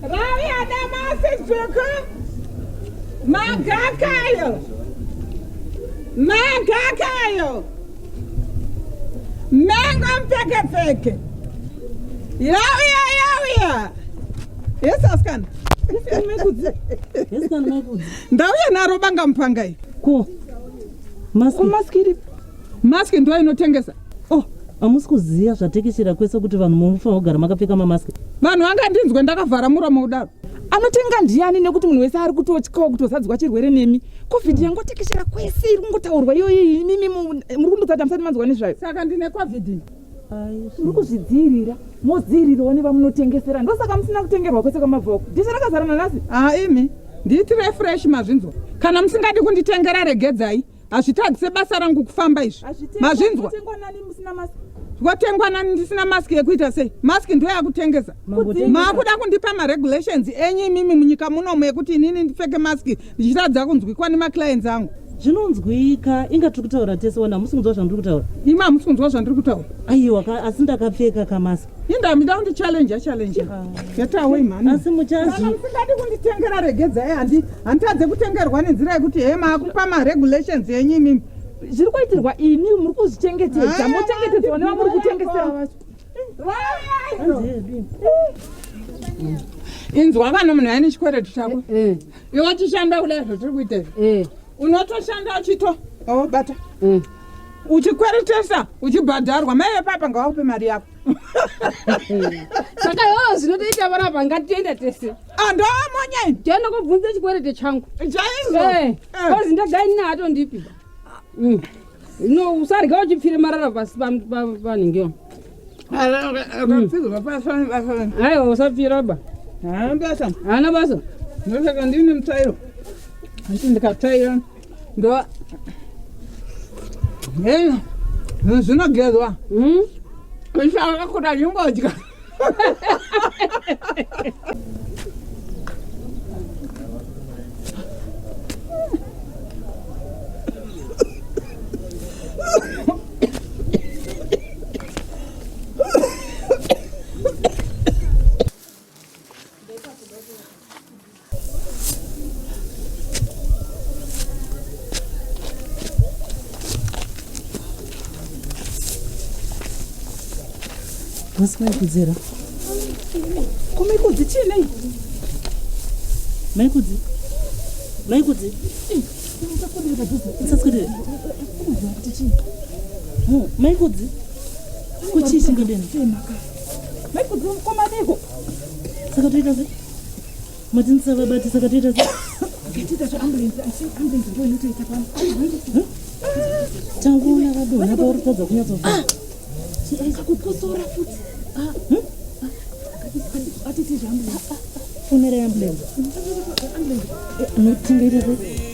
Rauya damasi dzvuku. Magakayo. Magakayo. Mengo mpfekepfeke. Yauya yauya. Yes askana. Yes kana maikudzi. Ndauya naro banga mupanga iyi. Ko. Mask. Ko mask iri. Mask ndo inotengesa. Oh, hamusi kuziva zvatekeshera kwese kuti vanhu munofanira kugara makapfeka mamask. Vanhu vangandinzwe ndakavhara muromo kudaro. Anotenga ndiani nekuti munhu wese ari kutotyawo kutozadzwa chirwere nemi. Covid yangotekeshera kwese iri kungotaurwa iyoyi imimi muri kundotsata musati manzwa nezvayo. Saka ndine covid. Muri kuzvidziirira modziirirawo nevamunotengesera ndosaka musina kutengerwa kwese kwamabva uko. Dhishi rakazara nanhasi. Ah imi ndiitire fresh mazvinzwa. Kana musingadi kunditengera regedzai. Hazvitadzise basa rangu kufamba izvi. Mazvinzwa? Zvotengwa nani ndisina mask yekuita sei? Mask ndo yakutengesa. Maakuda kundipa maregulations enyu imimi munyika munomu ekuti inini ndipfeke mask ndichitadza kunzwikwa nemaclients angu. Zvinonzwika inga tiri kutaura tese wani hamusi kunzwa zvandiri kutaura. Imi hamusi kunzwa zvandiri kutaura. Aiwa ka asi ndakapfeka kamask. Inda mida kundi challenge challenge. Get away mhani. Asi muchazvi. Kana musingadi kunditengera regedzai handi handitadze kutengerwa nenzira yekuti he maakupa ma regulations enyu imimi. Zviri kuitirwa imi muri kuzvichengetedza mochengetedzwa nevamuri kutengesera vacho. Inzwa kana munhu aine chikwereti chako. Eh. Iwe chishanda kudai zvatiri kuita izvi. Eh. Unotoshanda uchito. Oh bata. Mm. Uchikweretesa uchibhadharwa mai vepapa ngavakupe mari yako. Saka iwewe zvinotoita panapa ngatiende tese. Ah, ndomonya ini. Tiende kobvunza chikwerete changu. Chaizvo. Eh. Kozi ndega ini hatondipi. No usarya uchipfira marara pasi panhingiyo. Aiwa usapfira ba. Haana basa. Haana basa. Ndosaka ndine mutsvairo. Hanti ndikatsvaira ndo Hey, zvinogezwa. Kushaka chingodya. Nhasi maikudzi here? Ko maikudzi chii nei? Maikudzi? Maikudzi? Usaswedere. Maikudzi? Ko chii chingadeno? Maikudzi mukomaniko? Saka toita sei? Mati ndisavabate saka toita sei? Toita zveambulance asi ambulance ndiyo inotoita pano. Tangoona vadonha pauri kutadza kunyatsofamba. Kakukosora futi. Atiti zveambulance. Fonera ambulance. Tingaita sei?